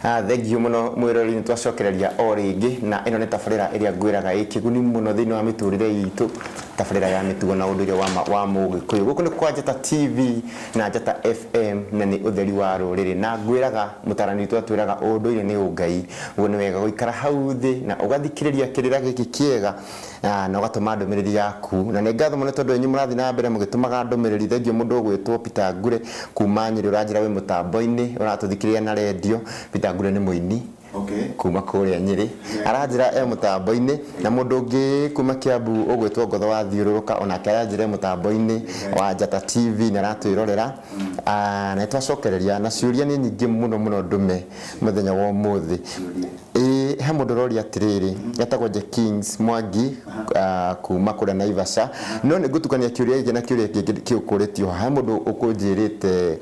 Thengiũ mũno mwĩroreri, nĩ twacokereria o rĩngĩ na ĩno nĩ tabarĩra ĩrĩa ngwĩraga ĩ kĩguni mũno thĩinĩ wa mĩtũrĩre itũ, tabarĩra ya mĩtugo na ũndũire wa ma wa mũgĩkũyũ. Gũkũ nĩ kwa Njata TV na Njata FM na nĩ ũtheri wa rũrĩrĩ, na ngwĩraga mũtarani witũ atwĩraga ũndũire nĩ ũngai, ũguo nĩ wega gũikara hau thĩ na ũgathikĩrĩria kĩrĩra gĩkĩ kĩega na ũgatũma ndũmĩrĩri yaku. Na nĩ ngatho mũno tondũ inyuĩ mũrathiĩ na mbere mũgĩtũmaga ndũmĩrĩri. Thengiũ mũndũ ũgwĩtwo Peter Ngure kuma Nyĩrĩ, ũranjĩra wĩ mũtambo-inĩ ũratũthikĩrĩria na rendio. Peter Ngure nĩ mũini kuma kũrĩa Nyĩrĩ, aranjĩra e mũtambo-inĩ. Na mũndũ ũngĩ kuma Kiambu ũgwĩtwo Ngotho wa Thiũrũrũka, onake aranjĩra e mũtambo-inĩ wa Njata TV na aratwĩrorera. Na nĩ twacokereria na ciũria nĩ nyingĩ mũno mũno ndũme mũthenya wa ũmũthĩ. Ĩĩ he mũndũ ũroria atĩrĩrĩ, etagwo The Kings Mwangi kuma kũrĩa Naivasha, no nĩ ngũtukania kĩũria gĩkĩ na kĩũria kĩngĩ kĩũkũrĩtio haha. He mũndũ ũkũnjĩrĩte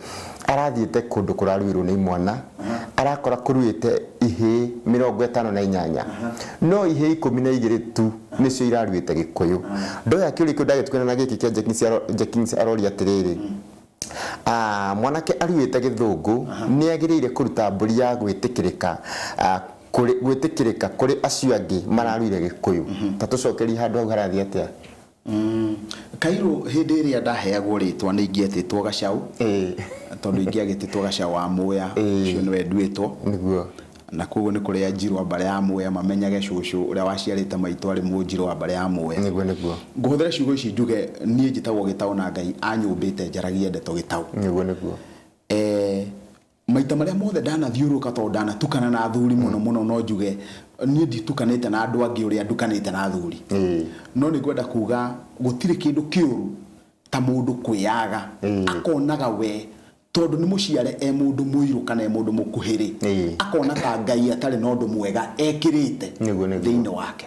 arathiĩte kũndũ kũraruĩrwo nĩ imwana, arakora kũruĩte ihĩĩ 58, no ihĩĩ 12 tu nĩcio iraruĩte Gĩkũyũ. Ndoya kĩũria kĩu ndagĩtukania na gĩkĩ kĩa The Kings aroria atĩrĩrĩ, Ah, mwanake aruĩte gĩthũngũ nĩ agĩrĩire kũruta mbũri ya gwĩtĩkĩrĩka ah, kũrĩ gwĩtĩkĩrĩka kũrĩ acio angĩ mararuire gĩkũyũ. Ta tũcokerie handũ hau harathiĩ atĩa? Kairũ hĩndĩ ĩrĩa ndaheagwo rĩtwa nĩ ingĩetĩtwo Gacau, tondũ ingĩagĩtĩtwo Gacau wa Mũya, ũcio nĩwe nduĩtwo. Nĩguo. Na koguo nĩ kũrĩ Anjirũ a mbarĩ ya Mũya mamenyage cũcũ ũrĩa waciarĩte maitũ arĩ Mũnjirũ wa mbarĩ ya Mũya. Nĩguo nĩguo. Ngũhũthĩra ciugo ici njuge niĩ njĩtagwo Gĩtaũ na Ngai anyũmbĩte njaragie ndeto Gĩtaũ. Nĩguo nĩguo. Eh, maita marĩa mothe ndanathiũrũrũka tondũ ndanatukana na athuri mũno mũno no njuge niĩ nditukanĩte na andũ angĩ ũrĩa ndukanĩte na athuri. No nĩ ngwenda kuga gũtirĩ kĩndũ kĩũru ta mũndũ kwĩyaga akonaga we Tondũ nĩ mũciare e mũndũ mũirũ kana e mũndũ mũkuhĩ-rĩ, akona ta Ngai atarĩ na ũndũ mwega ekĩrĩte thĩinĩ wake.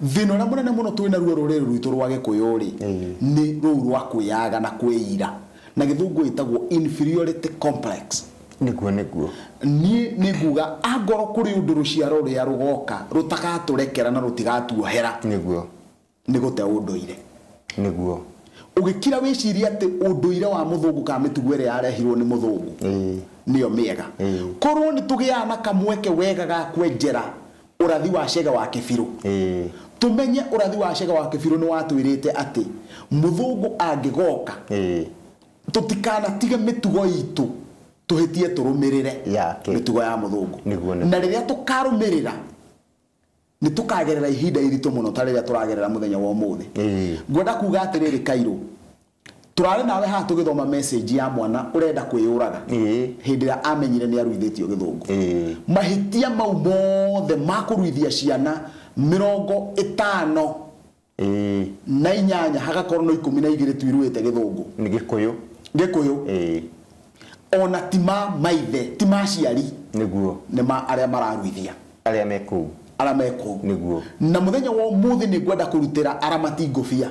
Thĩna ũrĩa mũnene mũno twĩ naruo rũrĩrĩ rwitũ rwa Gĩkũyũ-rĩ, nĩ rũu rwa kwĩyaga na kwĩira. Na gĩthũngũ ĩtagwo inferiority complex. Nĩguo nĩguo. Niĩ nĩ nguga angorwo kũrĩ ũndũ rũciaro rũrĩa rũgoka rũtagatũrekera na rũtigatuohera, Nĩguo. Nĩ gũte ũndũire. Nĩguo. Ũgĩkira wĩcirie atĩ ũndũire wa mũthũngũ kana mĩtugo ĩrĩa yarehirwo nĩ mũthũngũ nĩyo mĩega. Korwo nĩ tũgĩaga na kamweke wega ga kwenjera ũrathi wa Chege wa Kĩbirũ, tũmenye ũrathi wa Chege wa Kĩbirũ nĩ watwĩrĩte atĩ mũthũngũ angĩgoka tũtikanatige mĩtugo itũ tũhĩtie tũrũmĩrĩre mĩtugo ya mũthũngũ. Na rĩrĩa tũkarũmĩrĩra Nĩ tũkagerera ihinda iritũ mũno ta rĩrĩa tũragerera mũthenya wa ũmũthĩ. Ngwenda kuga atĩrĩrĩ Kairũ, tũrarĩ nawe haha tũgĩthoma message ya mwana ũrenda kwĩyũraga hĩndĩ ĩrĩa amenyire nĩ aruithĩtio gĩthũngũ. Mahĩtia mau mothe ma kũruithia ciana 58 hagakorwo no 12 tu iruĩte gĩthũngũ. Nĩ Gĩkũyũ. Gĩkũyũ. Ona ti ma maithe, ti ma aciari. Nĩguo. Nĩ ma arĩa mararuithia. Arĩa me kũu. Arĩa me kũu. Nĩguo. Na mũthenya wa ũmũthĩ nĩ ngwenda kũrutĩra aramati ngũbia.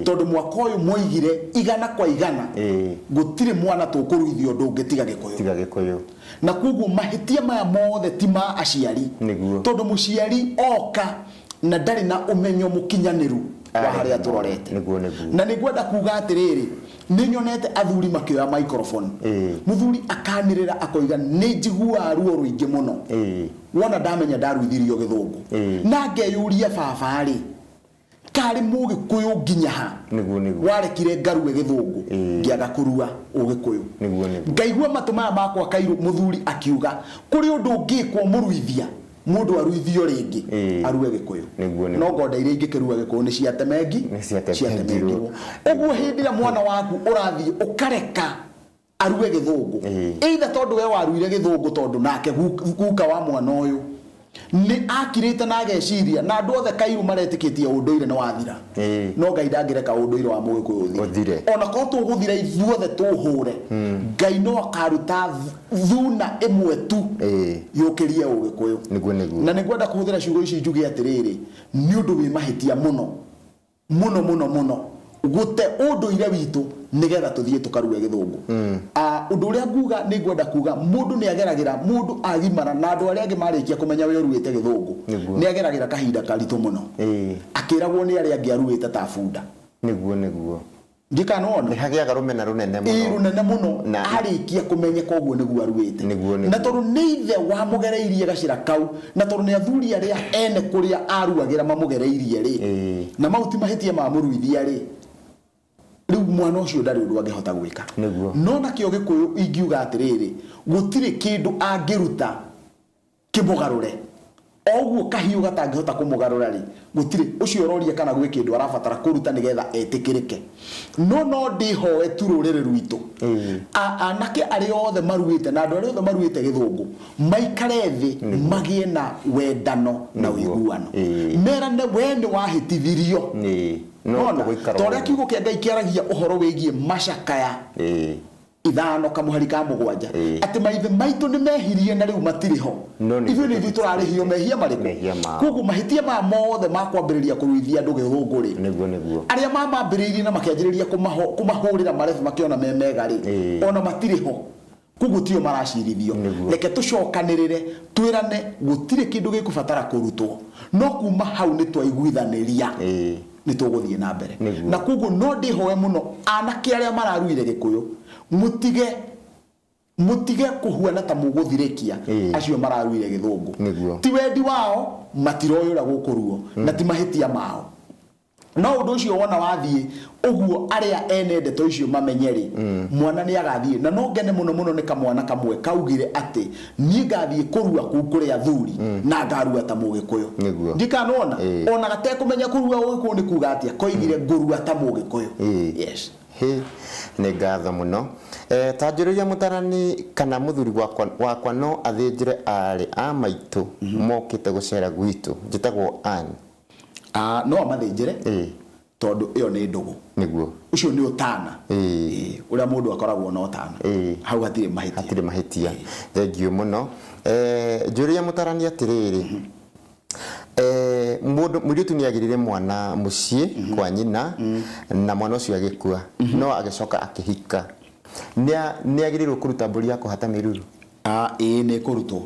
Tondũ mwaka ũyũ moigire 100% gũtirĩ mwana tũkũruithia ũndũ ũngĩ tiga Gĩkũyũ. Tiga Gĩkũyũ. Na kwoguo mahĩtia maya mothe ti ma aciari. Nĩguo. Tondũ mũciari oka na ndarĩ na ũmenyo mũkinyanĩru wa harĩa tũrorete. Nĩguo nĩguo. Na nĩ ngwenda kuga atĩrĩrĩ, nĩ nyonete athuri makĩoya microphone. Mũthuri akanĩrĩra akoiga nĩ njiguaga ruo rũingĩ mũno wona ndamenya ndaruithirio gĩthũngũ. Na ngeyũria baba rĩ, karĩ mũgĩkũyũ nginya ha? Nĩguo nĩguo. Warekire ngarue gĩthũngũ ngĩaga kũrua ũgĩkũyũ. Nĩguo nĩguo. Ngaigua matũ maya makwa kairũ mũthuri akiuga kũrĩ ũndũ ũngĩkwo mũruithia Mũndũ aruithio rĩngĩ arue Gĩkũyũ. Nĩguo, nĩguo. No ngonda iria ingĩkĩrua Gĩkũyũ nĩ ciatemengi, Nĩ ciatemengirwo. ciatemengirwo. Ũguo hĩndĩ ĩrĩa mwana waku ũrathiĩ ũkareka arue Gĩthũngũ, either tondũ we waruire Gĩthũngũ tondũ nake guka wa mwana ũyũ nĩ akirĩte na ageciria, na andũ othe Kairu maretĩkĩtie ũndũire nĩ wathira. No Ngai ndangĩreka ũndũire wa Mũgĩkũyũ ũthire. Ũthire. Ona korwo tũgũthira ithuothe tũhũre, Ngai no akaruta thuna ĩmwe tu yũkĩrie Ũgĩkũyũ. Nĩguo nĩguo. Na nĩngwenda kũhũthĩra ciugo ici njuge atĩrĩrĩ, nĩ ũndũ wĩ mahĩtia mũno mũno mũno mũno gũte ũndũire witũ nĩgetha tũthiĩ tũkarue gĩthũngũ. Ũndũ ũrĩa nguga nĩ ngwenda kuga mũndũ nĩ ageragĩra, mũndũ agimara na andũ arĩa angĩ marĩkia kũmenya we ũruĩte gĩthũngũ, nĩ ageragĩra kahinda karitũ mũno akĩragwo nĩ arĩa angĩ aruĩte ta bunda. Nĩguo nĩguo. Ndikana Nĩ wona hagĩaga rũmena rũnene ĩ mũno. Rũnene mũno. Arĩkia kũmenyeka ũguo nĩguo aruĩte. Nĩguo. Na tondũ nĩ ithe wamũgereirie gacĩra kau, na tondũ nĩ athuri arĩa ene kũrĩa aruagĩra mamũgereirie rĩ, na mau ti mahĩtia ma mũruithia rĩ, rĩu mwana ũcio ndarĩ ũndũ angĩhota gwĩka. No nakĩo Gĩkũyũ ingiuga atĩrĩrĩ, gũtirĩ kĩndũ angĩruta kĩmũgarũre. O ũguo kahiũ gatangĩhota kũmũgarũra rĩ, gũtirĩ ũcio ũroria kana gwĩ kĩndũ arabatara kũruta nĩgetha etĩkĩrĩke. No ndĩhoe tu rũrĩrĩ rwitũ, anake arĩa othe maruĩte na andũ arĩa othe maruĩte Gĩthũngũ maikare thĩ, magĩe na wendano na ũiguano, merane we nĩ wahĩtithirio. No Nona tũgũikara ta ũrĩa ũguo. Kiugo kĩa Ngai kĩaragia ũhoro wĩgiĩ Macakaya 5 kamũhari ka 7, atĩ maithe maitũ nĩ mehirie na rĩu matirĩ ho. No nĩ Ithuĩ nĩ ithuĩ tũrarĩhio mehia marĩkũ? Mehia mao. Koguo mahĩtia maya mothe ma kwambĩrĩria kũruithia andũ Gĩthũngũ rĩ, Nĩguo. arĩa mamambĩrĩirie na makĩanjĩrĩria kũmahũrĩra marebe makĩona me mega rĩ, ona matirĩ ho, koguo tio maracirithio. Reke tũcokanĩrĩre, twĩrane gũtirĩ kĩndũ gĩkũbatara kũrutwo, no kuma hau nĩ twaiguithanĩria, nĩ tũgũthiĩ na mbere. Na koguo no ndĩhoe mũno anake arĩa mararuire Gĩkũyũ, mũtige kũhuana ta mũgũthirĩkia acio mararuire Gĩthũngũ. Ti wendi wao, matiroĩ ũrĩa gũkũruo, na ti mahĩtia mao. No ũndũ ũcio wona wathiĩ ũguo, arĩa ene ndeto icio mamenye rĩ, mwana nĩ agathiĩ. Na no ngene mũno mũno nĩ kamwana kamwe kaugire atĩ niĩ ngathiĩ kũrua kũu kũrĩ athuri na ngarua ta Mũgĩkũyũ. Ndikanona ona gatekũmenya kũrua Ũgĩkũyũ nĩ kuga atĩa, koigire ngũrua ta Mũgĩkũyũ. Yes. Hĩ, nĩ ngatho mũno. Ta njũrĩria mũtarani kana mũthuri wakwa no athĩnjĩre aarĩ a maitũ mokĩte gũcera gwitũ. Njĩtagwo Ann. Ah, no amathĩnjĩre, tondũ ĩyo nĩ ndũgũ. Ũcio nĩ ũtana. Ũrĩa mũndũ akoragwo na ũtana. Hau hatirĩ mahĩtia. Hatirĩ mahĩtia. Thengiũ mũno. Njũrĩria mũtarani atĩrĩrĩ, mũndũ mũirĩtu nĩ agĩrire mwana mũciĩ kwa nyina na mwana ũcio agĩkua, no agĩcoka akĩhika. Nĩ agĩrĩirwo kũruta mbũri ya kũhata mĩruru? Ah, ĩĩ, nĩ ĩkũrutwo.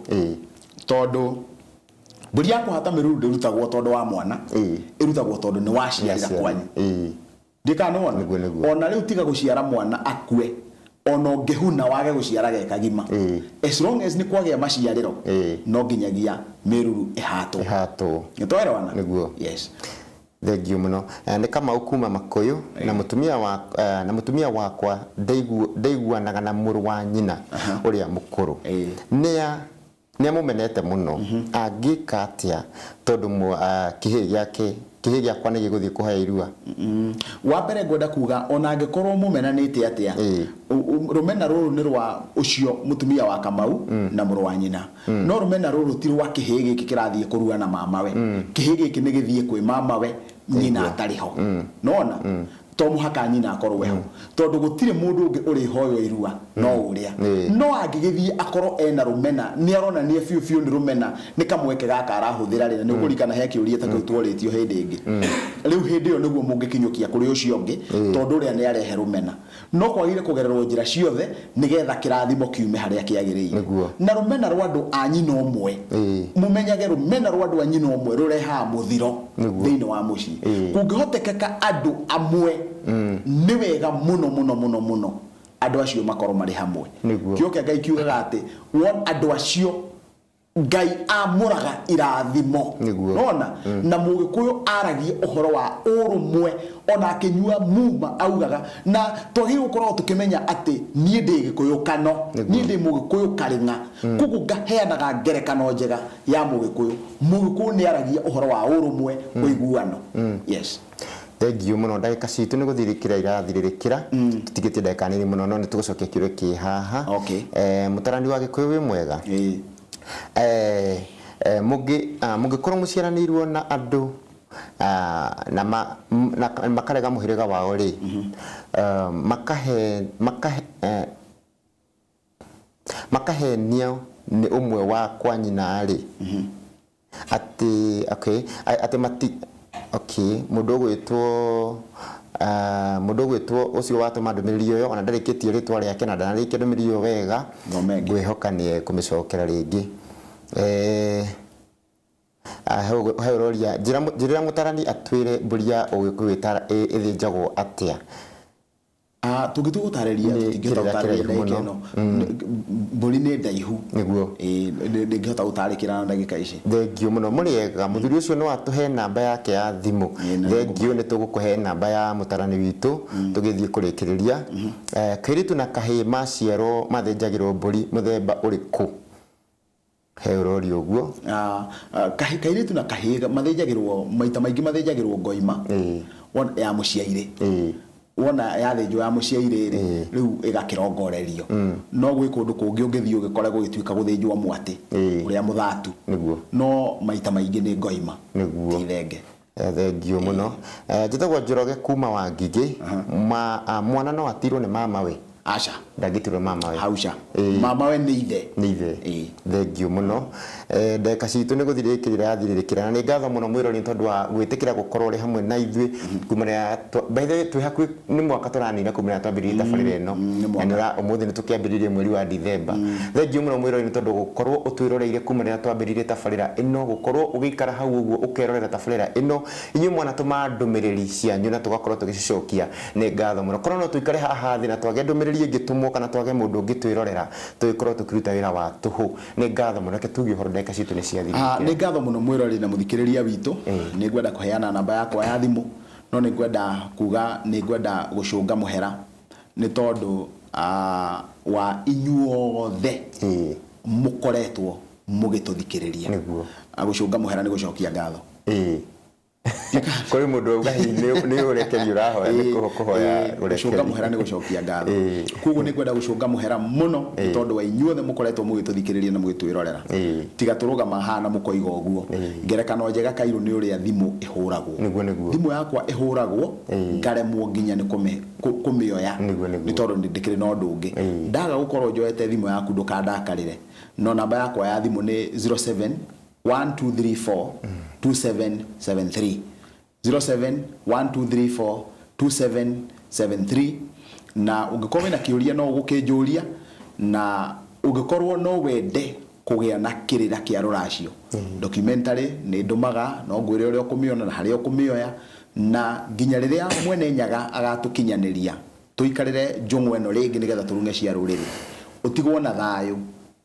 Tondũ mbũri ya kũhata mĩruru ndĩrutagwo tondũ wa mwana, ĩrutagwo tondũ nĩ waciarĩra kwanyu. Ndikana nĩwona? Nĩguo. Ona rĩu tiga gũciara mwana akue, ona ũngĩhuna wage gũciara ge kagima, as long as nĩ kwagĩa maciarĩro, no nginyagia mĩruru ĩhatwo. Ĩhatwo. Nĩtwaelewana? Nĩguo. Yes. Thengiũ mũno. Nĩ Kamau kuma Makũyũ, na mũtumia wakwa ndaiguanaga na mũrũ wa nyina ũrĩa mũkũrũ. Nĩa nĩ amũmenete mũno. Angĩka atĩa tondũ kĩhĩĩ gĩake, kĩhĩĩ gĩakwa nĩ gĩgũthiĩ kũhoya irua? Wa mbere ngwenda kuga, ona angĩkorwo mũmenanĩte atĩa, rũmena rũrũ nĩ rwa ũcio mũtumia wa Kamau na mũrũ wa nyina, no rũmena rũrũ ti rwa kĩhĩĩ gĩkĩ kĩrathiĩ kũrua na mamawe. Kĩhĩĩ gĩkĩ nĩ gĩthiĩ kwĩ mamawe nyina atarĩ ho. Nona to mũhaka nyina akorwo eho, tondũ gũtirĩ mũndũ ũngĩ ũrĩhoywo irua no ũrĩa. No angĩgĩthiĩ akorwo ena rũmena, nĩ aronania biũ biũ nĩ rũmena, nĩ kamweke gaka arahũthĩra rĩ, na nĩ ũkũririkana he kĩũria ta kĩu tworĩtio hĩndĩ ĩngĩ. Rĩu hĩndĩ ĩyo nĩguo mũngĩkinyũkia kũrĩ ũcio ũngĩ, tondũ ũrĩa nĩ arehe rũmena. No kwagĩrĩire kũgererwo njĩra ciothe nĩgetha kĩrathimo kiume harĩa kĩagĩrĩire. Na rũmena rwa andũ a nyina ũmwe, mũmenyage rũmena rwa andũ a nyina ũmwe rũrehaga mũthiro thĩinĩ wa mũciĩ. Kũngĩhotekeka andũ amwe, nĩ wega mũno mũno mũno mũno andũ acio makorwo marĩ hamwe. Kiugo kĩa Ngai kiugaga atĩ andũ acio Ngai amũraga irathimo. Nona na Mũgĩkũyũ aragia ũhoro wa ũrũmwe, ona akĩnyua muma augaga, na twagĩrĩirwo gũkorwo tũkĩmenya atĩ niĩ ndĩ Gĩkũyũ kano, niĩ ndĩ Mũgĩkũyũ karĩng'a. Koguo ngaheanaga ngerekano njega ya Mũgĩkũyũ. Mũgĩkũyũ nĩ aragia ũhoro wa ũrũmwe, ũiguano. Yes. Thengiũ mũno. Ndagĩka citũ nĩ gũthirĩrĩkĩra irathirĩrĩkĩra, tũtigĩtie ndagĩka nini mũno, no nĩ tũgũcokia kĩũria kĩ haha. Mũtarani wa Gĩkũyũ, wĩ mwega? Ĩĩ. Mũngĩkorwo mũciaranĩirwo na andũ na makarega mũhĩrĩga wao rĩ, makahenio nĩ ũmwe wa kwa nyina rĩ, atĩ okay, atĩ mati okay, mũndũ ũgwĩtwo ũcio watũma ndũmĩrĩri ĩyo ona ndarĩkĩtie rĩtwa rĩake na ndanarĩkia ndũmĩrĩri ĩyo wega. Thoma ĩngĩ. Ngwĩhoka nĩ ekũmĩcokera rĩngĩ. He ũroria, njĩrĩra mũtarani atwĩre mbũri ya Ũgĩkũyũ ĩthĩnjagwo atĩa. Ah, tũngĩtua gũtarĩria Nĩ tũtingĩhota kĩrĩra gũtarĩria kĩraihu ndagĩka mũno. ĩno. Mbũri nĩ ndaihu. Nĩguo. Ĩĩ, ndĩngĩhota gũtarĩkĩra na ndagĩka ici. Thengiũ mũno mũrĩega mũthuri ũcio no atũhe namba yake ya thimũ. Ĩĩ, na Thengiũ nĩ tũgũkũhe namba ya mũtarani witũ tũgĩthiĩ kũrĩkĩrĩria. Kairĩtu na kahĩĩ maciarwo mathĩnjagĩrwo mbũri mũthemba ũrĩkũ? He ũroria ũguo. Ah, ah, kairĩtu na kahĩĩ mathĩnjagĩrwo maita maingĩ mathĩnjagĩrwo ngoima ya mũciairĩ. Wona yathĩnjwo ya mũciairĩ rĩ, rĩu ĩgakĩrongorerio. No gwĩ kũndũ kũngĩ ũngĩthiĩ ũgĩkore gũgĩtuĩka gũthĩnjwo mwatĩ ũrĩa mũthatu. Nĩguo. No maita maingĩ nĩ ngoima. Nĩguo. Ti thenge. Thengiũ mũno. Njĩtagwo Njoroge kuma Wangigĩ. Mwana no atirwo nĩ mamawe? Aca. Ndangĩtirwo mamawe. Hau ca. Mamawe nĩ ithe. Nĩ ithe. Thengiũ mũno. Ndagĩka citũ nĩ gũthirĩrĩkĩra irathirĩrĩkĩra na nĩ ngatho mũno mwĩrori nĩ tondũ wa gwĩtĩkĩra gũkorwo ũrĩ hamwe na ithuĩ kuma rĩrĩa by the way twĩ hakuhĩ nĩ mwaka tũranina kuma rĩrĩa twambĩrĩirie tabarĩra ĩno. Nĩ mwaka. Na ũmũthĩ nĩ tũkĩambĩrĩirie mweri wa Dithemba. Thengiũ mũno mwĩrori nĩ tondũ gũkorwo ũtwĩroreire kuma rĩrĩa twambĩrĩirie tabarĩra ĩno, gũkorwo ũgĩikara hau ũguo ũkerorera tabarĩra ĩno. Inyuĩ mwanatũma ndũmĩrĩri cianyu na tũgakorwo tũgĩcicokia, nĩ ngatho mũno. Korwo no tũikare haha thĩ na twage ndũmĩrĩri ĩngĩtũmwo kana twage mũndũ ũngĩtwĩrorera, tũgĩkorwo tũkĩruta wĩra wa tũhũ. Nĩ ngatho mũno. Reke tuge ũhoro ndagĩka citũ nĩ ciathirĩrĩkĩra. Nĩ ngatho mũno mwĩroreri na mũthikĩrĩria witũ. Nĩ ngwenda kũheana namba yakwa ya thimũ, no nĩ ngwenda kuga nĩ ngwenda gũcũnga mũhera nĩ tondũ wa inyuothe mũkoretwo mũgĩtũthikĩrĩria. Nĩguo. Gũcũnga mũhera nĩ gũcokia ngatho. Kũrĩ mũndũ wauga hihi nĩ ũrekeri ũrahoya nĩ kũhoya ũrekeri. Gũcũnga mũhera nĩ gũcokia ngatho. Koguo nĩ ngwenda gũcũnga mũhera mũno nĩ tondũ wa inyuothe mũkoretwo mũgĩtũthikĩrĩria na mũgĩtwĩrorera. Tiga tũrũgama haha na mũkoiga ũguo. Ngerekano njega Kairũ nĩ ũrĩa thimũ ĩhũragwo. Nĩguo nĩguo. Thimũ yakwa ĩhũragwo ngaremwo nginya nĩ kũmĩoya Nĩguo nĩguo. nĩ tondũ nĩ ndĩkĩrĩ na ũndũ ũngĩ. Ndaga gũkorwo njoete thimũ yaku ndũkandakarĩre. No namba yakwa ya thimũ nĩ 07 1234 2773 07 1234 2773 na ũngĩkorwo wĩna kĩũria no ũgũkĩnjũria na ũngĩkorwo no wende kũgĩa na kĩrĩra kĩa rũracio documentary nĩ ndũmaga no ngwĩre ũrĩa ũkũmĩona na harĩa ũkũmĩoya na nginya rĩrĩa mwene Nyaga agatũkinyanĩria tũikarĩre njũng'wa ĩno rĩngĩ nĩgetha tũrung'e cia rũrĩrĩ ũtigwo na thayũ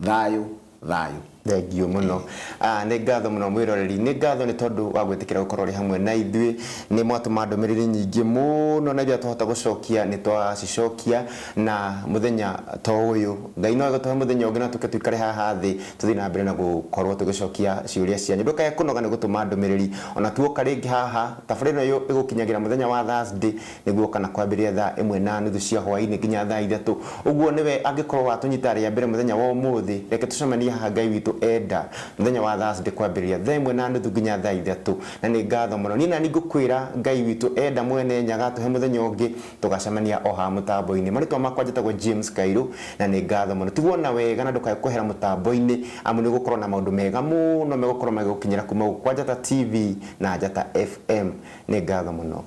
thayũ thayũ. Thengiũ mũno. Nĩ ngatho mũno mwĩroreri, nĩ ngatho nĩ tondũ wa gwĩtĩkĩra gũkorwo ũrĩ hamwe na ithuĩ. Nĩ mwatũma ndũmĩrĩri nyingĩ mũno na iria twahota gũcokia nĩ twacicokia, na mũthenya to ũyũ Ngai no egũtũhe mũthenya ũngĩ na tũke tũikare haha thĩ tũthiĩ na mbere na gũkorwo tũgĩcokia ciũria cianyu. Ndũkae kũnoga nĩ gũtũma ndũmĩrĩri, ona tuoka rĩngĩ haha tabarĩra ĩno ĩgũkinyagĩra mũthenya wa Thursday nĩguo kana kwambĩrĩria thaa 1:30 cia hwaĩ-inĩ nginya thaa 3. Ũguo nĩwe angĩkorwo watũnyita rĩa mbere mũthenya wa ũmũthĩ, reke tũcemanie haha Ngai witũ enda mũthenya wa Thursday kwambĩrĩria thaa 1:30 nginya thaa 3. Na nĩ ngatho mũno. Niĩ nani ngũkwĩra Ngai witũ enda mwene Nyaga atũhe mũthenya ũngĩ tũgacemania o haha mũtambo-inĩ. Marĩtwa makwa njĩtagwo James Kairũ na nĩ ngatho mũno. Tigwo na wega na ndũkae kwehera mũtambo-inĩ amu nĩ ũgũkorwo na maũndũ mega mũno megũkorwo magĩgũkinyĩra kuma gũkũ kwa Njata TV na Njata FM. Nĩ ngatho mũno.